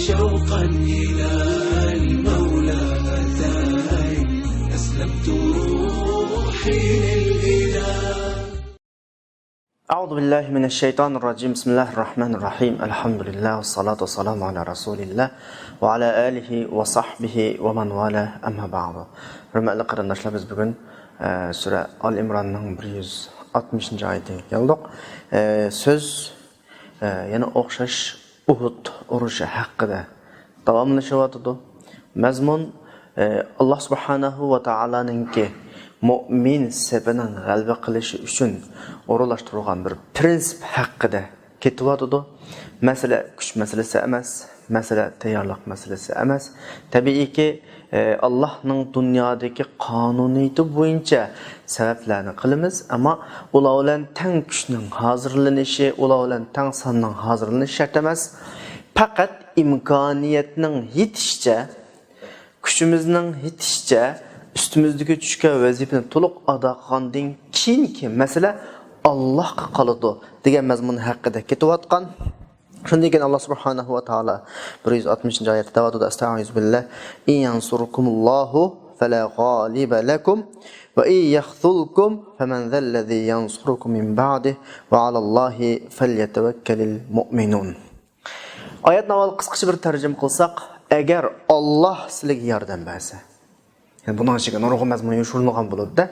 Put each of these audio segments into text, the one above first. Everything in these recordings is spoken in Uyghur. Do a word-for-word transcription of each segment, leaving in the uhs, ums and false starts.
شوقا إلى المولى أتاي، أسلمت روحي للإله. أعوذ بالله من الشيطان الرجيم. بسم الله الرحمن الرحيم. الحمد لله والصلاة والسلام على رسول الله وعلى آله وصحبه ومن والاه. أما بعد. ھۆرمەتلىك قېرىنداشلار، بىز بۈگۈن، ئە، سۈرە ئال ئىمراننىڭ بىر يۈز ئاتمىشىنچى ئايىتىگە كەلدۇق. ئە، سۆز، ئە، يەنە ئوخشاش ئۇھۇد ئۇرۇشى ھەققىدە داۋاملىشىۋاتىدۇ. مەزمۇن، ئە، ئاللا سۇبھانەھۇ ۋە تائالانىڭكى مۇئمىن سېپىنىڭ غەلىبە قىلىشى ئۈچۈن ئورۇنلاشتۇرۇلغان بىر پرىنسىپ ھەققىدە كېتىۋاتىدۇ. مەسىلە كۈچ مەسىلىسى ئەمەس، مەسىلە تەييارلىق مەسىلىسى ئەمەس. تەبىئىيكى، ئە، ئاللانىڭ دۇنيادىكى قانۇنىيىتى بويىچە سەۋەبلەرنى قىلىمىز، ئەمما ئۇلار بىلەن تەڭ كۈچنىڭ ھازىرلىنىشى، ئۇلار بىلەن تەڭ ساننىڭ ھازىرلىنىشى شەرت ئەمەس. پەقەت ئىمكانىيەتنىڭ يېتىشىچە، كۈچىمىزنىڭ يېتىشىچە ئۈستىمىزدىكى چۈشكەن ۋەزىپىنى تولۇق ئادا قىلغاندىن كېيىنكى مەسىلە ئاللاھقا قالىدۇ دېگەن مەزمۇن ھەققىدە كېتىۋاتقان. شۇندىن كېيىن ئاللا سۇبھانەھۇ ۋە تائالا بىر يۈز ئاتمىشىنچى ئايەتتە دەۋاتىدۇ، ئەستەئىزۇ بىللا، إن ينصركم الله فلا غالب لكم وإن يخذلكم فمن ذا الذي ينصركم من بعده وعلى الله فليتوكل المؤمنون. ئايەتنى ئاۋۋال قىسقىچە بىر تەرجىمە قىلساق، ئەگەر ئاللا سىلىگە ياردەم بەرسە، يەنى بۇنىڭ ئىچىگە نۇرغۇن مەزمۇن يوشۇرۇنغان بولىدۇ-دە.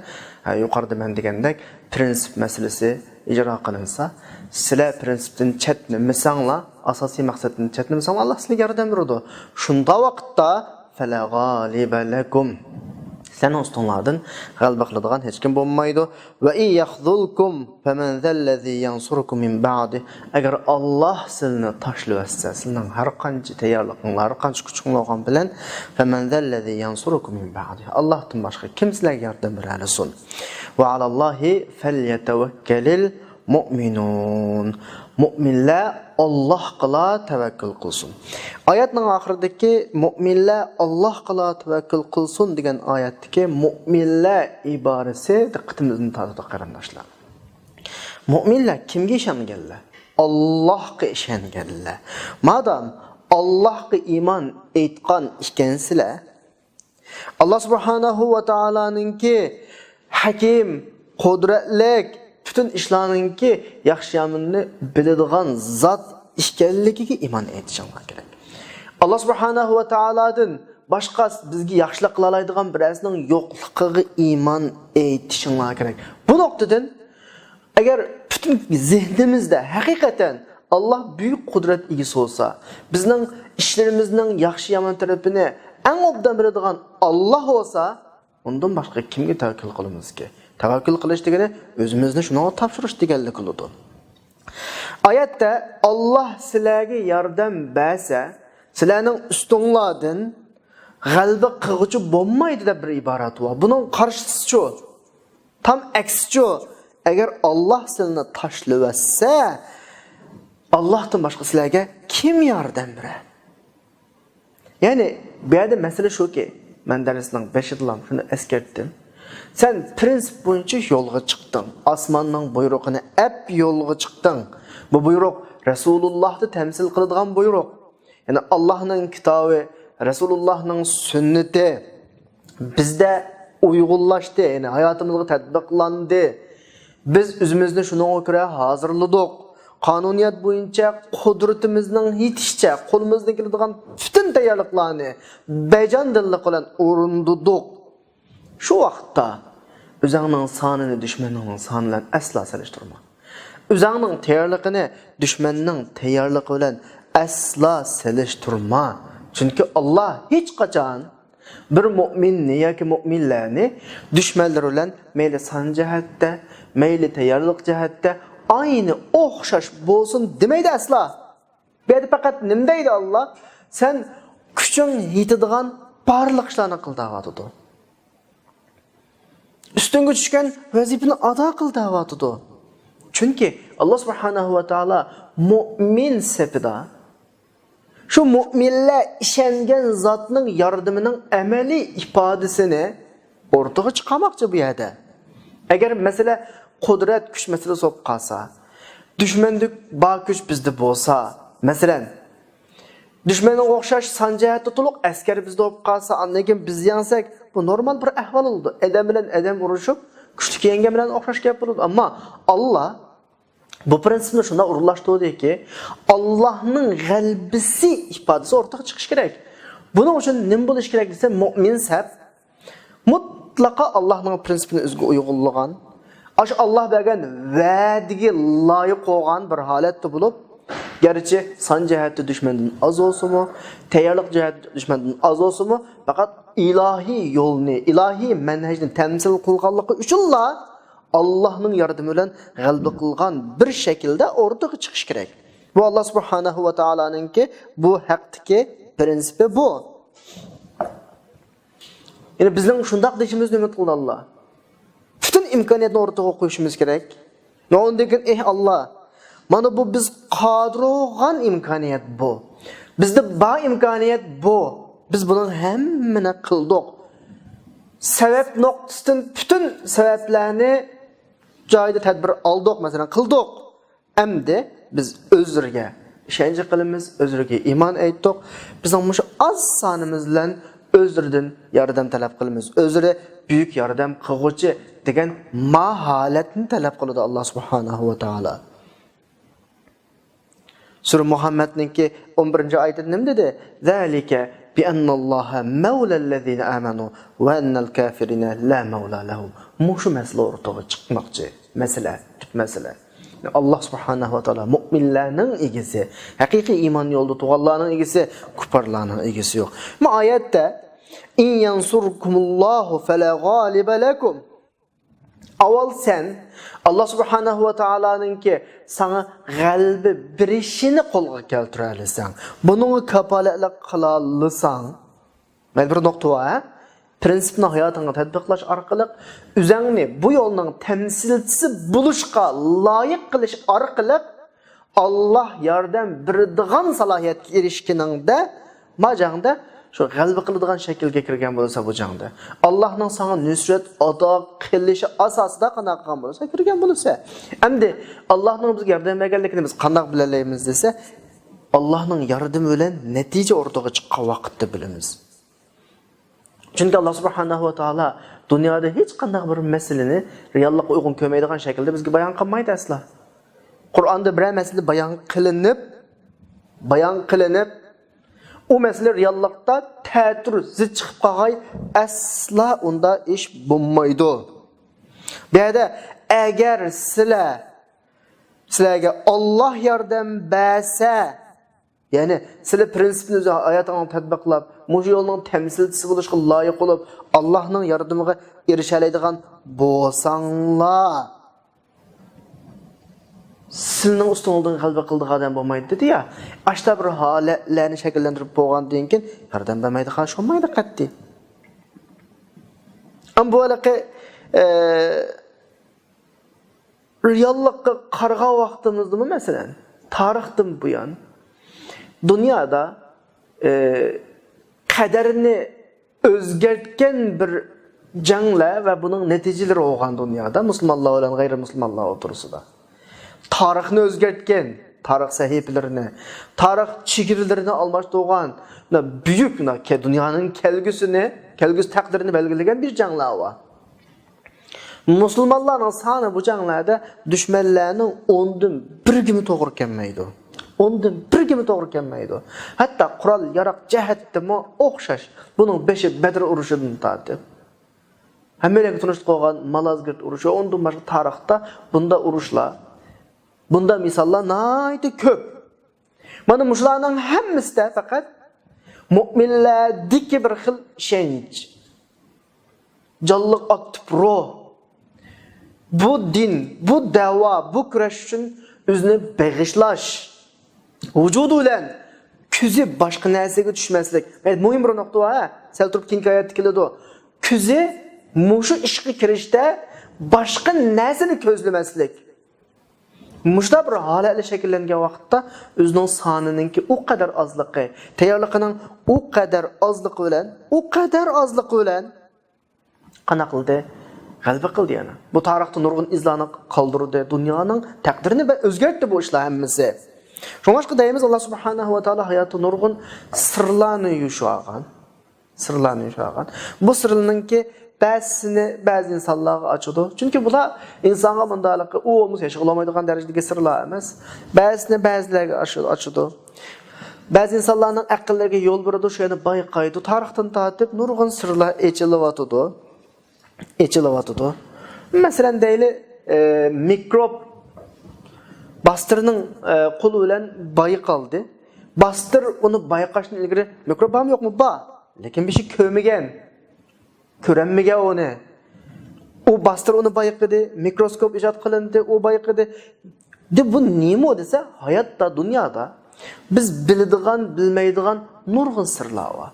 ھە، يۇقىرىدا مەن دېگەندەك، پرىنسىپ مەسىلىسى ئىجرا قىلىنسا، سىلەر پرىنسىپتىن چەتنىمىسەڭلار، ئاساسىي مەقسەتتىن چەتنىمىسەڭلار، ئاللا سىلەرگە ياردەم بېرىدۇ. شۇنداق ۋاقىتتا، فلا غالب لكم، سىلەرنىڭ ئۈستۈڭلاردىن غەلىبە قىلىدىغان ھېچكىم بولمايدۇ. وإن يخذلكم فمن ذا الذي ينصركم من بعده، ئەگەر ئاللا سىلىنى تاشلىۋەتسە، سىلىنىڭ ھەر قانچە تەييارلىقىڭلار، ھەر قانچە كۈچۈڭلار بولغان بىلەن، فمن ذا الذي ينصركم من بعده، ئاللاھتىن باشقا كىم سىلەرگە ياردەم بېرەلىسۇن؟ وعلى الله فليتوكل المؤمنون، مۇئمىنلەر ئاللاھقىلا تەۋەككۈل قىلسۇن. ئايەتنىڭ ئاخىرىدىكى مۇئمىنلەر ئاللاھقىلا تەۋەككۈل قىلسۇن دېگەن ئايەتتىكى مۇئمىنلەر ئىبارىسى دىققىتىمىزنى تارتىدۇ، قېرىنداشلار. مۇئمىنلەر كىمگە ئىشەنگەنلەر؟ ئاللاھقا ئىشەنگەنلەر. مادام ئاللاھقا ئىمان ئېيتقان ئىكەنسىلەر، ئاللا سۇبھانەھۇ ۋە تائالانىڭكى ھەكىم، قۇدرەتلىك، پۈتۈن ئىشلارنىڭكى ياخشى يامىنىنى بىلىدىغان زات ئىكەنلىكىگە ئىمان ئېيتىشىڭلار كېرەك. ئاللا سۇبھانەھۇ ۋە تائالادىن باشقا بىزگە ياخشىلىق قىلالايدىغان بىرەرسىنىڭ يوقلۇقىغا ئىمان ئېيتىشىڭلار كېرەك. بۇ نۇقتىدىن، ئەگەر پۈتۈن زېھنىمىزدە ھەقىقەتەن ئاللا بۈيۈك قۇدرەت ئىگىسى بولسا، بىزنىڭ ئىشلىرىمىزنىڭ ياخشى يامان تەرىپىنى ئەڭ ئوبدان بىلىدىغان ئاللا بولسا، ئۇندىن باشقا كىمگە تەۋەككۈل قىلىمىزكى؟ تەۋەككۈل قىلىش دېگىنى ئۆزىمىزنى شۇنىڭغا تاپشۇرۇش دېگەنلىك بولىدۇ. ئايەتتە، ئاللا سىلەرگە ياردەم بەرسە، سىلەرنىڭ ئۈستۈڭلاردىن غەلىبە قىلغۇچى بولمايدۇ دەپ بىر ئىبارەت بار. بۇنىڭ قارشىسىچۇ؟ تام ئەكسىچۇ؟ ئەگەر ئاللا سىلىنى تاشلىۋەتسە، ئاللاھتىن باشقا سىلەرگە كىم ياردەم بېرەر؟ يەنى، بۇ يەردە مەسىلە شۇكى، مەن دەرسنىڭ بېشىدىلا شۇنى ئەسكەرتتىم. سەن پرىنسىپ بويىچە يولغا چىقتىڭ، ئاسماننىڭ بۇيرۇقىنى ئەپ يولغا چىقتىڭ. بۇ بۇيرۇق رەسۇلۇللاھنى تەمسىل قىلىدىغان بۇيرۇق. يەنى ئاللاھنىڭ كىتابى، رەسۇلۇللاھنىڭ سۈننىتى بىزدە ئۇيغۇنلاشتى، يەنى ھاياتىمىزغا تەتبىقلاندى. بىز ئۆزىمىزنى شۇنىڭغا كۆرە ھازىرلىدۇق. قانۇنىيەت بويىچە قۇدرىتىمىزنىڭ يېتىشىچە قولىمىزدىن كېلىدىغان پۈتۈن تەييارلىقلارنى بەجانىدىللىق بىلەن ئورۇندىدۇق. شۇ ۋاقىتتا ئۆزۈڭنىڭ سانىنى دۈشمەننىڭ سانى بىلەن ئەسلا سېلىشتۇرما. ئۆزۈڭنىڭ تەييارلىقىنى دۈشمەننىڭ تەييارلىقى بىلەن ئەسلا سېلىشتۇرما. چۈنكى ئاللا ھېچقاچان بىر مۇئمىننى ياكى مۇئمىنلەرنى دۈشمەنلىرى بىلەن مەيلى سان جەھەتتە، مەيلى تەييارلىق جەھەتتە ئاينى ئوخشاش بولسۇن دېمەيدۇ ئەسلا. بۇ يەردە پەقەت نېمە دەيدۇ ئاللا؟ سەن كۈچۈڭ يېتىدىغان بارلىق ئىشلارنى قىل دەۋاتىدۇ. ئۈستۈڭگە چۈشكەن ۋەزىپىنى ئادا قىل دەۋاتىدۇ. چۈنكى ئاللا سۇبھانەھۇ ۋە تائالا مۇئمىن سېپىدا، شۇ مۇئمىنلەر ئىشەنگەن زاتنىڭ ياردىمىنىڭ ئەمەلىي ئىپادىسىنى ئورتىغا چىقارماقچى بۇ يەردە. ئەگەر مەسىلە قۇدرەت، كۈچ مەسىلىسى بولۇپ قالسا، دۈشمەندە بار كۈچ بىزدە بولسا، مەسىلەن، دۈشمەنگە ئوخشاش سان جەھەتتە تولۇق ئەسكەر بىزدە بولۇپ قالسا، ئاندىن كېيىن بىز يەڭسەك، بۇ نورمال بىر ئەھۋال بولىدۇ. ئادەم بىلەن ئادەم ئۇرۇشۇپ، كۈچلۈك يەڭگەن بىلەن ئوخشاش گەپ بولىدۇ. ئەمما ئاللا بۇ پىرىنسىپنى شۇنداق ئورۇنلاشتۇردىكى، ئاللانىڭ غەلىبىسى ئىپادىسى ئورتىغا چىقىشى كېرەك. بۇنىڭ ئۈچۈن نېمە بولۇشى كېرەك دېسە، مۆمىن سەپ مۇتلەقا ئاللانىڭ پىرىنسىپىنى ئۆزىگە ئۇيغۇنلىغان، ئاشۇ ئاللا بەرگەن ۋەدىگە لايىق بولغان بىر ھالەتتە بولۇپ، گەرچە سان جەھەتتە دۈشمەندىن ئاز بولسىمۇ، تەييارلىق جەھەتتە دۈشمەندىن ئاز بولسىمۇ، پەقەت ئىلاھىي يولنى، ئىلاھىي مەنھەجنى تەمسىل قىلغانلىقى ئۈچۈنلا ئاللانىڭ ياردىمى بىلەن غەلىبە قىلغان بىر شەكىلدە ئوردىغا چىقىش كېرەك. بۇ ئاللا سۇبھانەھۇ ۋە تائالانىڭكى بۇ ھەقتىكى پىرىنسىپى بۇ. يەنى بىزنىڭ شۇنداق دېيىشىمىزنى ئۈمىد قىلىدۇ ئاللا. پۈتۈن ئىمكانىيەتنى ئورتىغا قويۇشىمىز كېرەك. ۋە ئۇندىن كېيىن، ئېھ ئاللا، مانا بۇ بىز قادىر بولغان ئىمكانىيەت بۇ. بىزدە بار ئىمكانىيەت بۇ. بىز بۇنىڭ ھەممىنى قىلدۇق. سەۋەب نۇقتىسىدىن پۈتۈن سەۋەبلەرنى جايىدا تەدبىر ئالدۇق، مەسىلەن، قىلدۇق. ئەمدى بىز ئۆزلىرىگە ئىشەنچ قىلىمىز، ئۆزلىرىگە ئىمان ئېيتتۇق. بىزنىڭ مۇشۇ ئاز سانىمىز بىلەن ئۆزلىرىدىن ياردەم تەلەپ قىلىمىز. ئۆزلىرى بۈيۈك ياردەم قىلغۇچى دېگەن ما ھالەتنى تەلەپ قىلىدۇ ئاللا سۇبھانەھۇ ۋە تائالا. سۈرە مۇھەممەدنىڭكى ئون بىرىنچى ئايىتىدە نېمە دېدى؟ ذلك بأن الله مولى الذين آمنوا وأن الكافرين لا مولى لهم. مۇشۇ مەسىلە ئورتىغا چىقماقچى. مەسىلە، تۈپ مەسىلە. ئاللا سۇبھانەھۇ ۋە تائالا مۆمىنلەرنىڭ ئىگىسى، ھەقىقىي ئىمان يولىدا تۇرغانلارنىڭ ئىگىسى، كۇپپارلارنىڭ ئىگىسى يوق. بۇ ئايەتتە، إن ينصركم الله فلا غالب لكم. ئاۋۋال سەن ئاللا سۇبھانەھۇ ۋە تائالانىڭكى ساڭا غەلىبە بېرىشىنى قولغا كەلتۈرەلىسەڭ، بۇنىڭغا كاپالەتلىك قىلالىساڭ، مانا بىر نۇقتا بار، ھە؟ پىرىنسىپنى ھاياتىڭغا تەتبىقلاش ئارقىلىق، ئۆزەڭنى بۇ يولنىڭ تەمسىلچىسى بولۇشقا لايىق قىلىش ئارقىلىق، ئاللا ياردەم بېرىدىغان سالاھىيەتكە ئېرىشكىنىڭدە، ما جەڭدە شۇ غەلىبە قىلىدىغان شەكىلگە كىرگەن بولسا بۇ جەڭدە، ئاللانىڭ ساڭا نۇسرەت ئاتا قىلىشى ئاساسىدا قانداق قىلغان بولسا، كىرگەن بولسا. ئەمدى ئاللانىڭ بىزگە ياردەم بەرگەنلىكىنى بىز قانداق بىلەلەيمىز دېسە، ئاللانىڭ ياردىمى بىلەن نەتىجە ئورتىغا چىققان ۋاقىتتا بىلىمىز. چۈنكى ئاللا سۇبھانەھۇ ۋە تائالا دۇنيادا ھېچقانداق بىر مەسىلىنى رېئاللىققا ئۇيغۇن كۆرمەيدىغان شەكىلدە بىزگە بايان قىلمايدۇ ئەسلا. قۇرئاندا بىرەر مەسىلە بايان قىلىنىپ، بايان قىلىنىپ، ئۇ مەسىلە رېئاللىقتا تەتۈر زىت چىقىپ قالغاي، ئەسلا ئۇندا ئىش بولمايدۇ. بۇ يەردە ئەگەر سىلەر، سىلەرگە ئاللا ياردەم بەرسە، يەنى سىلەر پىرىنسىپنى ئۆز ھاياتىڭلارغا تەتبىقلاپ، مۇشۇ يولنىڭ تەمسىلچىسى بولۇشقا لايىق بولۇپ، ئاللانىڭ ياردىمىغا ئېرىشەلەيدىغان بولساڭلار، سىلىنىڭ ئۈستۈڭلاردا غەلىبە قىلىدىغان ئادەم بولمايدۇ دېدى يا. ئاشتا بىر ھالەتلەرنى شەكىللەندۈرۈپ بولغاندىن كېيىن ياردەم بەرمەيدىغان ئىش بولمايدۇ قەتئىي. ئەمما بۇ ھېلىقى، ئە، رېئاللىققا قارىغان ۋاقتىمىزدىمۇ، مەسىلەن، تارىختىن بۇيان دۇنيادا، ئى، قەدەرنى ئۆزگەرتكەن بىر جەڭلەر ۋە بۇنىڭ نەتىجىلىرى بولغان دۇنيادا مۇسۇلمانلار بىلەن غەيرىي مۇسۇلمانلار ئوتتۇرىسىدا. تارىخنى ئۆزگەرتكەن، تارىخ سەھىپىلىرىنى، تارىخ چېگرىلىرىنى ئالماشتۇرغان، مۇنداق بۈيۈك، مۇنداق كە-، دۇنيانىڭ كەلگۈسىنى، كەلگۈسى تەقدىرىنى بەلگىلىگەن بىر جەڭلەر بار. مۇسۇلمانلارنىڭ سانى بۇ جەڭلەردە دۈشمەنلەرنىڭ ئوندىن بىرىگىمۇ توغرا كەلمەيدۇ. ئوندىن بىرىگىمۇ توغرا كەلمەيدۇ. ھەتتا قورال-ياراق جەھەتتىمۇ ئوخشاش. بۇنىڭ بېشى بەدر ئۇرۇشىدىن تارتىپ، ھەممەيلەنگە تونۇشلۇق بولغان مالازگىرت ئۇرۇشى، ئۇندىن باشقا تارىختا بۇنداق ئۇرۇشلار، بۇنداق مىساللار ناھايىتى كۆپ. مانا مۇشۇلارنىڭ ھەممىسىدە پەقەت مۆمىنلەردىكى بىر خىل ئىشەنچ، جانلىق ئاكتىپ روھ، بۇ دىن، بۇ دەۋا، بۇ كۈرەش ئۈچۈن ئۆزىنى بېغىشلاش، ۋۇجۇدى بىلەن كۆزى باشقا نەرسىگە چۈشمەسلىك. مۇھىم بىر نۇقتا بار، ھە؟ سەل تۇرۇپ كېيىنكى ئايەتتە كېلىدۇ. كۆزى مۇشۇ ئىشقا كىرىشتە باشقا نەرسىنى كۆزلىمەسلىك. مۇشۇنداق بىر ھالەتلەر شەكىللەنگەن ۋاقىتتا ئۆزىنىڭ سانىنىڭكى ئۇ قەدەر ئازلىقى، تەييارلىقىنىڭ ئۇ قەدەر ئازلىقى بىلەن، ئۇ قەدەر ئازلىقى بىلەن قانداق قىلدى؟ غەلىبە قىلدى يەنە. بۇ تارىختا نۇرغۇن ئىزلارنى قالدۇردى، دۇنيانىڭ تەقدىرىنى بە-، ئۆزگەرتتى بۇ ئىشلار ھەممىسى. شۇڭلاشقا دەيمىز، ئاللا سۇبھانەھۇ ۋە تائالا ھاياتتا نۇرغۇن سىرلارنى يوشۇرغان. سىرلارنى يوشۇرغان. بۇ سىرلارنىڭكى بەزىسىنى بەزى ئىنسانلارغا ئاچىدۇ. چۈنكى بۇلار ئىنسانغا مۇنداقلىقى، ئۇ بولمىسا ياشىغىلى بولمايدىغان دەرىجىدىكى سىرلار ئەمەس. بەزىسىنى بەزىلەرگە ئاچ-، ئاچىدۇ. بەزى ئىنسانلارنىڭ ئەقىللىرىگە يول بېرىدۇ، شۇ يەرنى بايقايدۇ. تارىختىن تارتىپ نۇرغۇن سىرلار ئېچىلىۋاتىدۇ. ئېچىلىۋاتىدۇ. مەسىلەن، دەيلى، ئە، مىكروب باستىرنىڭ، ئە، قولى بىلەن بايقالدى. باستىر ئۇنى بايقاشتىن ئىلگىرى مىكروب بارمۇ يوقمۇ؟ بار. لېكىن بىر شەي كۆرمىگەن. كۆرەلمىگەن ئۇنى. ئۇ باستىر ئۇنى بايقىدى، مىكروسكوپ ئىجاد قىلىندى، ئۇ بايقىدى. دە، بۇ نېمە دېسە، ھاياتتا، دۇنيادا بىز بىلىدىغان، بىلمەيدىغان نۇرغۇن سىرلار بار.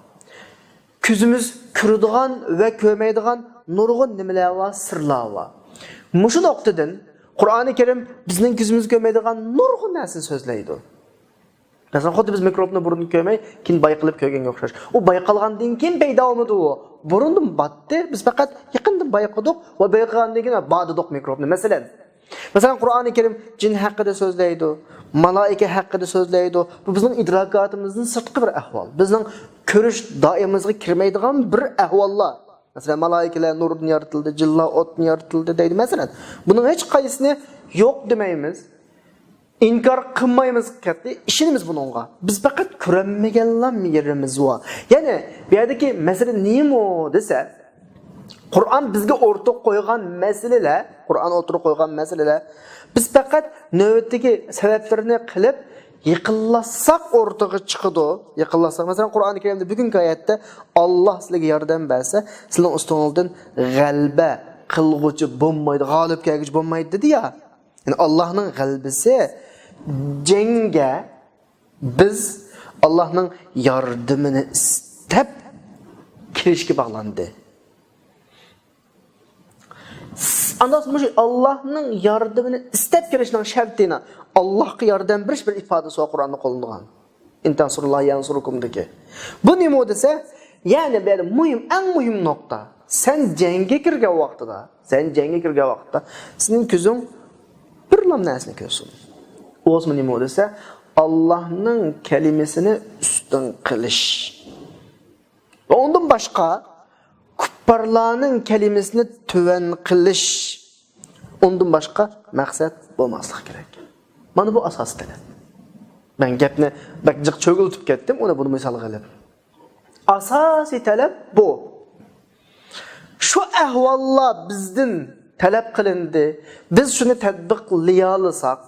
كۆزىمىز كۆرىدىغان ۋە كۆرمەيدىغان نۇرغۇن نېمىلەر بار، سىرلار بار. مۇشۇ نۇقتىدىن قۇرئانى كەرىم بىزنىڭ كۆزىمىز كۆرمەيدىغان نۇرغۇن نەرسىنى سۆزلەيدۇ. مەسىلەن، خۇددى بىز مىكروبنى بۇرۇن كۆرمەي، كېيىن بايقىلىپ كۆرگەنگە ئوخشاش. ئۇ بايقالغاندىن كېيىن پەيدا بولمىدى ئۇ. بۇرۇندىن باتتى، بىز پەقەت يېقىندىن بايقىدۇق ۋە بايقىغاندىن كېيىن بار دېدۇق مىكروبنى. مەسىلەن، مەسىلەن، قۇرئانى كەرىم جىن ھەققىدە سۆزلەيدۇ، مالائىكە ھەققىدە سۆزلەيدۇ. بۇ بىزنىڭ ئىدراكاتىمىزدىن سىرتقى بىر ئەھۋال. بىزنىڭ كۆرۈش دائىرىمىزگە كىرمەيدىغان بىر ئەھۋاللار. مەسىلەن، مالائىكىلەر نۇردىن يارىتىلدى، جىنلار ئوتتىن يارىتىلدى دەيدۇ. مەسىلەن، بۇنىڭ ھېچ قايسىسىنى يوق دېمەيمىز. ئىنكار قىلمايمىز قەتئىي، ئىشىنىمىز بۇنىڭغا. بىز پەقەت كۆرەلمىگەنلا يېرىمىز بار. يەنى بۇ يەردىكى مەسىلە نېمە دېسە، قۇرئان بىزگە ئورتىغا قويغان مەسىلىلەر، قۇرئان ئوتتۇرىغا قويغان مەسىلىلەر، بىز پەقەت نۆۋەتتىكى سەۋەبلىرىنى قىلىپ يېقىنلاشساق ئورتىغا چىقىدۇ. يېقىنلاشساق، مەسىلەن، قۇرئانى كەرىمدە بۈگۈنكى ئايەتتە ئاللا سىلەرگە ياردەم بەرسە، سىلەرنىڭ ئۈستىڭىزدىن غەلىبە قىلغۇچى بولمايدۇ، غالىب كەلگۈچى بولمايدۇ دېدى يا. يەنى ئاللانىڭ غەلىبىسى جەڭگە بىز ئاللانىڭ ياردىمىنى ئىستەپ كىرىشكە باغلاندى. ئاندىن مۇشۇ ئاللانىڭ ياردىمىنى ئىستەپ كىرىشنىڭ شەرتىنى، ئاللاغا ياردەم بېرىش بىر ئىپادىسى قۇرئاندا قوللىنىلغان. ئىن تەنسۇرۇللاھە يەنسۇركۇمدىكى. بۇ نېمە دېسە، يەنى بۇ يەردە مۇھىم، ئەڭ مۇھىم نۇقتا. سەن جەڭگە كىرگەن ۋاقتىدا، سەن جەڭگە كىرگەن ۋاقىتتا سېنىڭ كۆزۈڭ بىرلا نەرسىنى كۆرسۇن. ئۇ بولسىمۇ نېمە دېسە، ئاللانىڭ كەلىمىسىنى ئۈستۈن قىلىش. ۋە ئۇندىن باشقا كۇپپارلارنىڭ كەلىمىسىنى تۆۋەن قىلىش. ئۇندىن باشقا مەقسەت بولماسلىقى كېرەك. مانا بۇ ئاساسىي تەلەپ. مەن گەپنى بەك جىق چۆگۈلىتىپ كەتتىم، ئۇنى بۇنى مىسالغا ئېلىپ. ئاساسىي تەلەپ بۇ. شۇ ئەھۋاللار بىزدىن تەلەپ قىلىندى. بىز شۇنى تەتبىقلىيالىساق،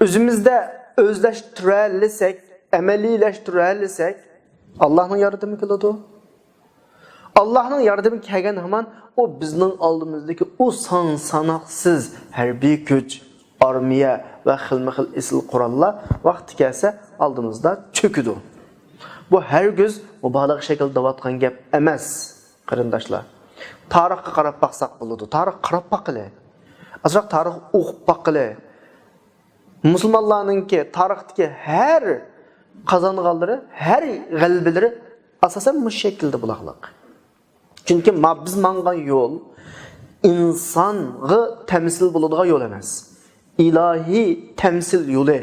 ئۆزىمىزدە ئۆزلەشتۈرەلىسەك، ئەمەلىيلەشتۈرەلىسەك، ئاللانىڭ ياردىمى كېلىدۇ. ئاللانىڭ ياردىمى كەلگەن ھامان ئۇ بىزنىڭ ئالدىمىزدىكى ئۇ سان ساناقسىز ھەربىي كۈچ، ئارمىيە ۋە خىلمۇ خىل ئېسىل قوراللار ۋاقتى كەلسە ئالدىمىزدا چۆكىدۇ. بۇ ھەرگىز مۇبالىغە شەكلىدە دەۋاتقان گەپ ئەمەس، قېرىنداشلار. تارىخقا قاراپ باقساق بولىدۇ. تارىخقا قاراپ باققىلى. ئازراق تارىخ ئوقۇپ باققىلى. مۇسۇلمانلارنىڭكى تارىختىكى ھەر قازانغانلىرى، ھەر غەلىبىلىرى ئاساسەن مۇشۇ شەكىلدە بولغانلىق. چۈنكى ما-، بىز ماڭغان يول ئىنسانغا تەمسىل بولىدىغان يول ئەمەس. ئىلاھىي تەمسىل يولى،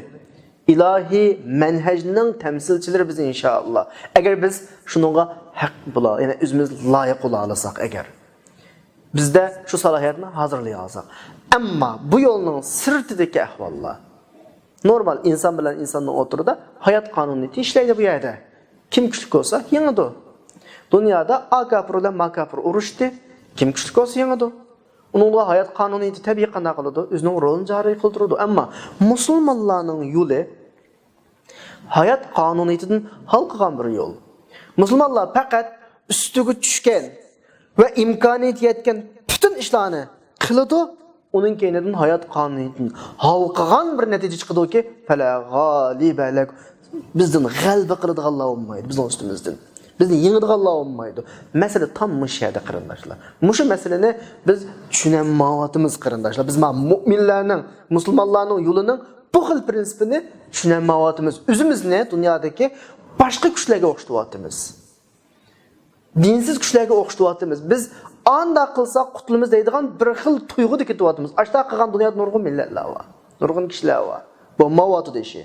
ئىلاھىي مەنھەجنىڭ تەمسىلچىلىرى بىز، ئىنشائاللا. ئەگەر بىز شۇنىڭغا ھەق بولا، يەنى ئۆزىمىز لايىق بولا ئالساق ئەگەر. بىزدە شۇ سالاھىيەتنى ھازىرلىيالىساق. ئەمما بۇ يولنىڭ سىرتىدىكى ئەھۋاللار. نورمال ئىنسان بىلەن ئىنساننىڭ ئوتتۇرىدا ھايات قانۇنىيىتى ئىشلەيدۇ بۇ يەردە. كىم كۈچلۈك بولسا يېڭىدۇ. دۇنيادا ئا كاپىر بىلەن ما كاپىر ئۇرۇشتى. كىم كۈچلۈك بولسا يېڭىدۇ. ئۇنىڭدا ھايات قانۇنىيىتى تەبىئىي قانداق قىلىدۇ؟ ئۆزىنىڭ رولىنى جارى قىلدۇرىدۇ. ئەمما مۇسۇلمانلارنىڭ يولى ھايات قانۇنىيىتىدىن ھالقىغان بىر يول. مۇسۇلمانلار پەقەت ئۈستىگە چۈشكەن ۋە ئىمكانىيىتى يەتكەن پۈتۈن ئىشلارنى قىلىدۇ، ئۇنىڭ كەينىدىن ھايات قانۇنىيىتىدىن ھالقىغان بىر نەتىجە چىقىدۇكى، فەلا غالىبە لەكۇم، بىزدىن غەلىبە قىلىدىغانلار بولمايدۇ، بىزنىڭ ئۈستىمىزدىن. بىزنى يېڭىدىغانلار بولمايدۇ. مەسىلە تام مۇشۇ يەردە، قېرىنداشلار. مۇشۇ مەسىلىنى بىز چۈشىنەلمەيۋاتىمىز، قېرىنداشلار. بىز مانا مۇئمىنلارنىڭ، مۇسۇلمانلارنىڭ يولىنىڭ بۇ خىل پرىنسىپىنى چۈشىنەلمەيۋاتىمىز. ئۆزىمىزنى دۇنيادىكى باشقا كۈچلەرگە ئوخشىتىۋاتىمىز. دىنسىز كۈچلەرگە ئوخشىتىۋاتىمىز. بىز ئانداق قىلساق قۇتۇلىمىز دەيدىغان بىر خىل تۇيغۇدا كېتىۋاتىمىز. ئاشۇنداق قىلغان دۇنيادا نۇرغۇن مىللەتلەر بار. نۇرغۇن كىشىلەر بار. بولمايۋاتىدۇ ئىشى.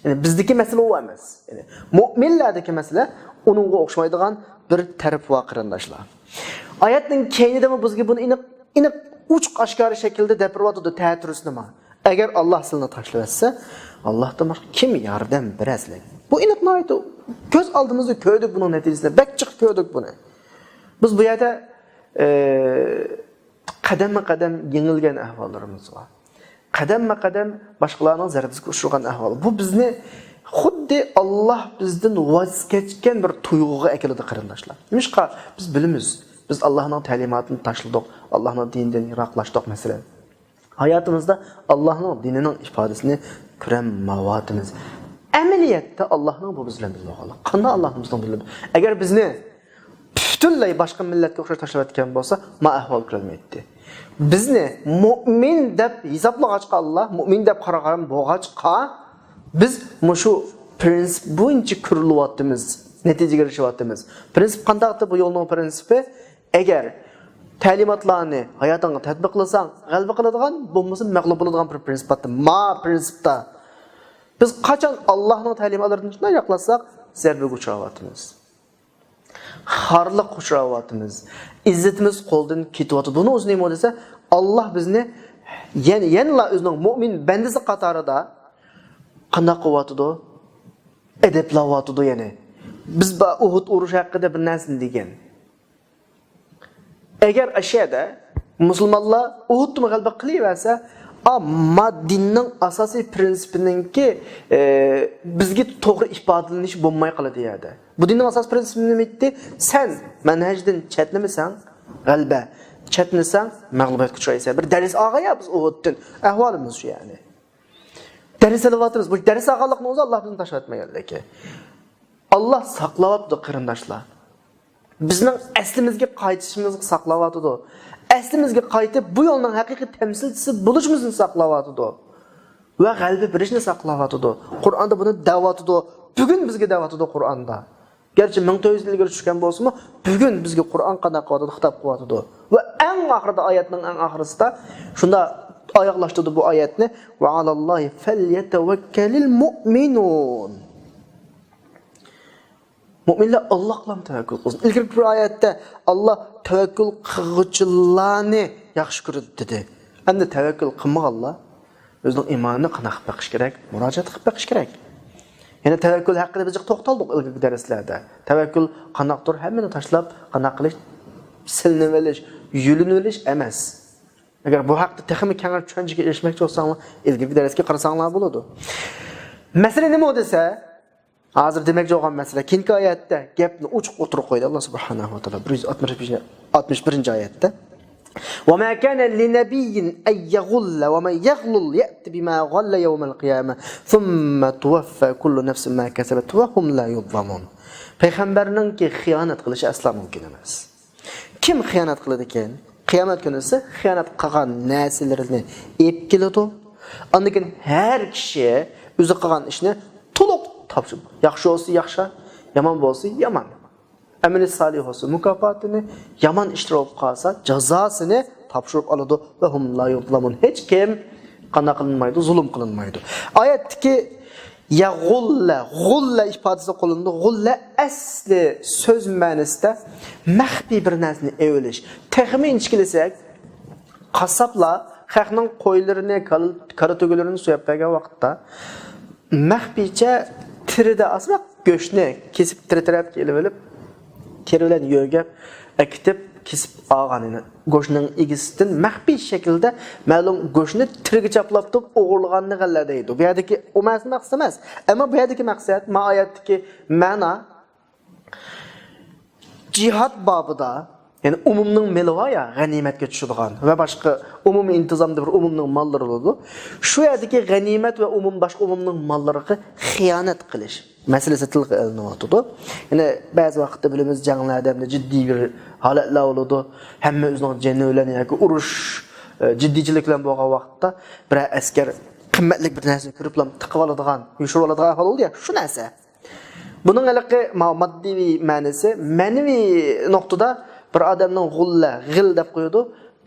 يەنى بىزدىكى مەسىلە ئۇ ئەمەس. يەنى مۆمىنلەردىكى مەسىلە ئۇنىڭغا ئوخشىمايدىغان بىر تەرىپى بار، قېرىنداشلار. ئايەتنىڭ كەينىدىمۇ بىزگە بۇنى ئېنىق، ئېنىق ئوچۇق ئاشكارا شەكىلدە دەپ بېرىۋاتىدۇ، تەتۈرسىنىما. ئەگەر ئاللاھ سىلىنى تاشلىۋەتسە، ئاللاھتىن باشقا كىم ياردەم بېرەر سىلەرگە؟ بۇ ئېنىق ناھايىتى كۆز ئالدىمىزدا كۆردۇق بۇنىڭ نەتىجىسىنى، بەك جىق كۆردۇق بۇنى. بىز بۇ يەردە، ئە، قەدەممۇ قەدەم يېڭىلگەن ئەھۋاللىرىمىز بار. قەدەممۇ قەدەم باشقىلارنىڭ زەربىسىگە ئۇچرىغان ئەھۋال. بۇ بىزنى خۇددى ئاللاھ بىزدىن ۋاز كەچكەن بىر تۇيغۇغا ئەكېلىدۇ، قېرىنداشلار. نېمىشقا؟ بىز بىلىمىز، بىز ئاللاھنىڭ تەلىماتىنى تاشلىدۇق، ئاللاھنىڭ دىنىدىن يىراقلاشتۇق، مەسىلەن. ھاياتىمىزدا ئاللاھنىڭ دىنىنىڭ ئىپادىسىنى كۆرەلمەيۋاتىمىز. ئەمەلىيەتتە ئاللاھنىڭ بۇ بىز بىلەن بىللە بولغانلىقى. قانداق ئاللاھنىڭ بىزنىڭ بىللە؟ ئەگەر بىزنى پۈتۈنلەي باشقا مىللەتكە ئوخشاش تاشلاۋەتكەن بولسا، ما ئەھۋال كۆرەلمەيتتى. بىزنى مۆمىن دەپ ھېسابلىغاچقا ئاللاھ، مۆمىن دەپ قارىغان بولغاچقا، بىز مۇشۇ پرىنسىپ بويىچە كۆرۈلۈۋاتىمىز، نەتىجىگە ئېرىشىۋاتىمىز. پرىنسىپ قانداقتى بۇ يولنىڭ پرىنسىپى؟ ئەگەر تەلىماتلارنى ھاياتىڭغا تەتبىق قىلساڭ، غەلىبە قىلىدىغان، بولمىسا مەغلۇپ بولىدىغان بىر پرىنسىپ بارتتى. ما پرىنسىپتا. بىز قاچان ئاللاھنىڭ تەلىماتلىرىدىن شۇنداق يىراقلاشساق، زەربىگە ئۇچراۋاتىمىز. خارلىققا ئۇچراۋاتىمىز. ئىززىتىمىز قولدىن كېتىۋاتىدۇ. بۇنىڭ ئۆزى نېمە دېسە، ئاللاھ بىزنى يەنە، يەنىلا ئۆزىنىڭ مۆمىن بەندىسى قاتارىدا قانداق قىلىۋاتىدۇ؟ ئەدەپلەۋاتىدۇ يەنى. بىز با-، ئۇھۇد ئۇرۇشى ھەققىدە بىر نەرسىنى دېگەن. ئەگەر ئاشۇ يەردە مۇسۇلمانلار ئۇھۇدتىمۇ غەلىبە قىلىۋەرسە، ئا، ما دىننىڭ ئاساسىي پرىنسىپىنىڭكى، ئە، بىزگە توغرا ئىپادىلىنىشى بولماي قالىدۇ يەردە. بۇ دىننىڭ ئاساسىي پرىنسىپى نېمە ئىدى؟ سەن مەنھەجدىن چەتنىمىسەڭ، غەلىبە، چەتنىسەڭ، مەغلۇبىيەتكە ئۇچرايسەن. بىر دەرس ئالغان يا بىز ئۇھۇدتىن. ئەھۋالىمىز شۇ يەنى. دەرس ئېلىۋاتىمىز. بۇ دەرس ئالغانلىقنىڭ ئۆزى ئاللاھ بىزنى تاشلاۋەتمىگەنلىكى. ئاللاھ ساقلاۋاتىدۇ، قېرىنداشلار. بىزنىڭ ئەسلىمىزگە قايتىشىمىزغا ساقلاۋاتىدۇ. ئەسلىمىزگە قايتىپ، بۇ يولنىڭ ھەقىقىي تەمسىلچىسى بولۇشىمىزنى ساقلاۋاتىدۇ. ۋە غەلىبە بېرىشنى ساقلاۋاتىدۇ. قۇرئاندا بۇنى دەۋاتىدۇ. بۈگۈن بىزگە دەۋاتىدۇ قۇرئاندا. گەرچە مىڭ تۆت يۈز يىل ئىلگىرى چۈشكەن بولسىمۇ، بۈگۈن بىزگە قۇرئان قانداق قىلىۋاتىدۇ، خىتاب قىلىۋاتىدۇ. ۋە ئەڭ ئاخىرىدا، ئايەتنىڭ ئەڭ ئاخىرىسىدا شۇنداق ئاياغلاشتۇردى بۇ ئايەتنى، «ۋەئالاللاھى فەليەتەۋەككەلىل مۇئمىنۇن.» مۆمىنلەر ئاللاھقىلا تەۋەككۈل قىلسۇن. ئىلگىرىكى بىر ئايەتتە ئاللاھ تەۋەككۈل قىلغۇچىلارنى ياخشى كۆرىدۇ دېدى. ئەمدى تەۋەككۈل قىلمىغانلار ئۆزىنىڭ ئىمانىنى قانداق قىلىپ بېقىش كېرەك؟ مۇراجىئەت قىلىپ بېقىش كېرەك. يەنە تەۋەككۈل ھەققىدە بىز جىق توختالدۇق ئىلگىرىكى دەرسلەردە. تەۋەككۈل قانداقتۇر ھەممىنى تاشلاپ، قانداق قىلىش؟ سېلىنىۋېلىش، يۆلىنىۋېلىش ئەمەس. ئەگەر بۇ ھەقتە تېخىمۇ كەڭرى چۈشەنچىگە ئېرىشمەكچى بولساڭلار، ئىلگىرىكى دەرسكە قارىساڭلار بولىدۇ. مەسىلە نېمە دېسە، ھازىر دېمەكچى بولغان مەسىلە، كېيىنكى ئايەتتە گەپنى ئوچۇق ئوتتۇرىغا قويدى ئاللاھ سۇبھانەھۇ ۋە تائالا. بىر يۈز ئاتمىش بىرىنچى، ئاتمىش بىرىنچى ئايەتتە، «وما كان لنبي أن يغل ومن يغلل يأت بما غل يوم القيامة ثم توفى كل نفس ما كسبت وهم لا يظلمون.» پەيغەمبەرنىڭكى خىيانەت قىلىشى ئەسلا مۇمكىن ئەمەس. كىم خىيانەت قىلىدىكەن؟ قىيامەت كۈنىسى خىيانەت قىلغان نەرسىلىرىنى ئېلىپ كېلىدۇ. ئاندىن كېيىن ھەر كىشى ئۆزى قىلغان ئىشنى تولۇق تاپشۇرۇپ، ياخشى بولسا ياخشى، يامان بولسا يامان. ئەمىلى سالىھ بولسا مۇكاپاتىنى، يامان ئىشلار بولۇپ قالسا جازاسىنى تاپشۇرۇپ ئالىدۇ. ۋە ھۇم لا يۇزلامۇن. ھېچ كىم قانداق قىلىنمايدۇ، زۇلۇم قىلىنمايدۇ. ئايەتتىكى يەغۇللە، غۇللە ئىپادىسى قوللىنىدۇ. غۇللە ئەسلى سۆز مەنىسىدە مەخپىي بىر نەرسىنى ئېلىۋېلىش. تېخىمۇ ئىنچىكىلىسەك، قاسساپلار خەقنىڭ قويلىرىنى، كالا، كالا تۆگىلىرىنى سوياپ بەرگەن ۋاقىتتا، مەخپىيچە تېرىدە ئازراق گۆشنى كېسىپ، تېرە تەرەپكە ئېلىۋېلىپ، تېرە بىلەن يۆگەپ ئەكېتىپ، كېسىپ ئالغان ئىدى. گۆشنىڭ ئىگىسىدىن مەخپىي شەكىلدە مەلۇم گۆشنى تېرىگە چاپلاپ تۇرۇپ ئوغرىلىغاننى غەللە دەيدۇ. بۇ يەردىكى ئۇ مەنىسى مەقسەت ئەمەس. ئەمما بۇ يەردىكى مەقسەت، ما ئايەتتىكى مەنا، جىھاد بابىدا، يەنى ئومۇمنىڭ مېلى بار يا، غەنىيمەتكە چۈشىدىغان ۋە باشقا ئومۇمىي ئىنتىزامدا بىر ئومۇمنىڭ ماللىرى بولىدۇ. شۇ يەردىكى غەنىيمەت ۋە ئومۇم، باشقا ئومۇمنىڭ ماللىرىغا خىيانەت قىلىش مەسىلىسى تىلغا ئېلىنىۋاتىدۇ. يەنى بەزى ۋاقىتتا بىلىمىز، جەڭلەردە ئەمدى جىددىي بىر ھالەتلەر بولىدۇ. ھەممە ئۆزىنىڭ جېنى بىلەن ياكى ئۇرۇش، ئە، جىددىيچىلىك بىلەن بولغان ۋاقىتتا بىرەر ئەسكەر قىممەتلىك بىر نەرسىنى كۆرۈپلا تىقىۋالىدىغان، يوشۇرۇۋالىدىغان ئەھۋال بولىدۇ يا، شۇ نەرسە. بۇنىڭ ھېلىقى ما-، ماددىي مەنىسى، مەنىۋى نۇقتىدا بىر ئادەمنىڭ غۇللە، غىل دەپ قويىدۇ،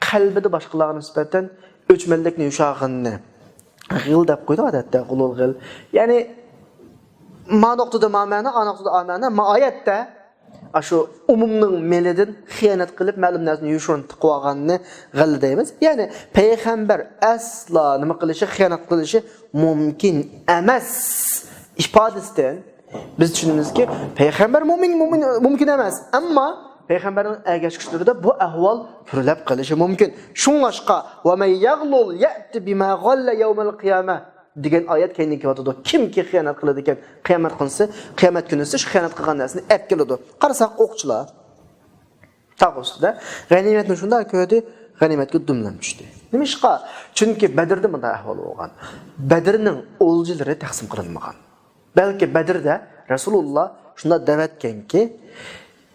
قەلبىدە باشقىلارغا نىسبەتەن ئۆچمەنلىكنى يوشۇرغىنىنى، غىل دەپ قويدۇق ئادەتتە، غۇلۇل غىل. يەنى ما نۇقتىدا ما مەنە، ئا نۇقتىدا ئا مەنە، ما ئايەتتە ئاشۇ ئومۇمنىڭ مېلىدىن خىيانەت قىلىپ، مەلۇم نەرسىنى يوشۇرۇن تىقىۋالغاننى غەللە دەيمىز. يەنى پەيغەمبەر ئەسلا نېمە قىلىشى، خىيانەت قىلىشى مۇمكىن ئەمەس ئىپادىسىدىن بىز چۈشىنىمىزكى، پەيغەمبەر مۇمكىن، مۇمكىن، مۇمكىن ئەمەس. ئەمما پەيغەمبەرنىڭ ئەگەشكۈچىلىرىدە بۇ ئەھۋال كۆرۈلۈپ قېلىشى مۇمكىن. شۇڭلاشقا، وَمَنْ يَغْلُلْ يَأْتِ بِمَا غَلَّ يَوْمَ الْقِيَامَةِ دېگەن ئايەت كەينىدىن كېلىۋاتىدۇ. كىمكى خىيانەت قىلىدىكەن، قىيامەت كۈنىسى، قىيامەت كۈنىسى شۇ خىيانەت قىلغان نەرسىنى ئەپ كېلىدۇ. قارىساق، ئوقچىلار تاغ ئۈستىدە غەنىيمەتنى شۇنداق كۆردى، غەنىيمەتكە دۈملەپ چۈشتى. نېمىشقا؟ چۈنكى بەدرىدە مۇنداق ئەھۋال بولغان. بەدرنىڭ ئولجىلىرى تەقسىم قىلىنمىغان. بەلكى بەدرىدە رەسۇلۇللا شۇنداق دەۋەتكەنكى،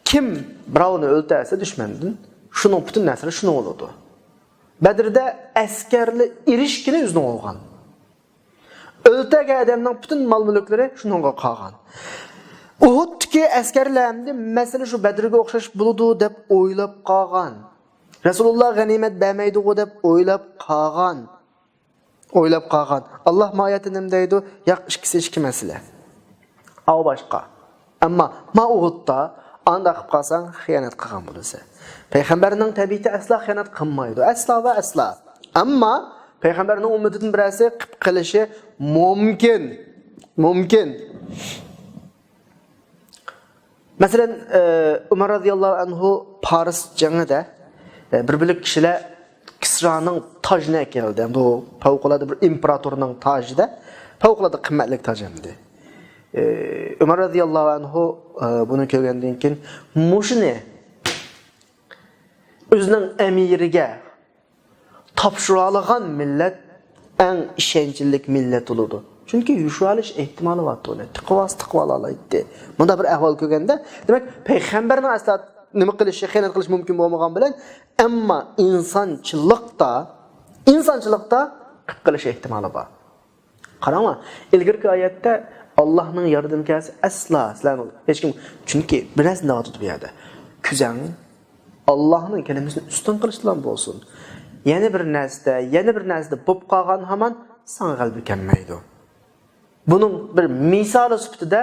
كىم بىراۋنى ئۆلتۈرسە دۈشمەندىن، شۇنىڭ پۈتۈن نەسلى شۇنىڭ بولىدۇ. بەدرىدە ئەسكەرلەر ئېرىشكىنى ئۆزىنىڭ بولغان. ئۆلتۈرگەن ئادەمنىڭ پۈتۈن مال-مۈلۈكلىرى شۇنىڭغا قالغان. ئۇھۇدتىكى ئەسكەرلەر ئەمدى مەسىلە شۇ بەدرگە ئوخشاش بولىدۇ دەپ ئويلاپ قالغان. رەسۇلۇللا غەنىيمەت بەرمەيدىغۇ دەپ ئويلاپ قالغان. ئويلاپ قالغان. ئاللا ما ئايەتتە نېمە دەيدۇ؟ ياق، ئىككىسى ئىككى مەسىلە. ئاۋۇ باشقا. ئەمما ما ئۇھۇدتا ئانداق قىلىپ قالساڭ، خىيانەت قىلغان بولىسەن. پەيغەمبەرنىڭ تەبىئىتى ئەسلا خىيانەت قىلمايدۇ. ئەسلا ۋە ئەسلا. ئەمما پەيغەمبەرنىڭ ئۈممىتىدىن بىرەرسى قىلىپ قېلىشى مۇمكىن. مۇمكىن. مەسىلەن، ئە، ئۆمەر رەزىياللاھۇ ئەنھۇ پارس جېڭىدە، ئە، بىر بۆلەك كىشىلەر كىسرانىڭ تاجىنى ئەكەلدى. بۇ پەۋقۇلئاددە بىر ئىمپېراتورنىڭ تاجىدا، پەۋقۇلئاددە قىممەتلىك تاج ئەمدى. ئە، ئۆمەر رەزىياللاھۇ ئەنھۇ، ئە، بۇنى كۆرگەندىن كېيىن، مۇشۇنى ئۆزىنىڭ ئەمىرىگە تاپشۇرالىغان مىللەت ئەڭ ئىشەنچلىك مىللەت بولىدۇ. چۈنكى يوشۇرالىش ئېھتىمالى بار ئۇنى. تىقىۋالسا تىقىۋالالايتتى. مۇنداق بىر ئەھۋال كۆرگەندە، دېمەك، پەيغەمبەرنىڭ ئەسلا نېمە قىلىشى، خىيانەت قىلىشى مۇمكىن بولمىغان بىلەن، ئەمما ئىنسانچىلىقتا، ئىنسانچىلىقتا قىلىپ قېلىش ئېھتىمالى بار. قاراڭلار، ئىلگىرىكى ئايەتتە ئاللاھنىڭ ياردىمى كەلسە ئەسلا سىلەرنى ھېچكىم، چۈنكى بىر نەرسە دەۋاتىدۇ بۇ يەردە. كۈزەڭ ئاللاھنىڭ كەلىمىسىنى ئۈستۈن قىلىشتىلا بولسۇن. يەنە بىر نەرسىدە، يەنە بىر نەرسىدە بولۇپ قالغان ھامان ساڭا غەلىبە كەلمەيدۇ. بۇنىڭ بىر مىسالى سۈپىتىدە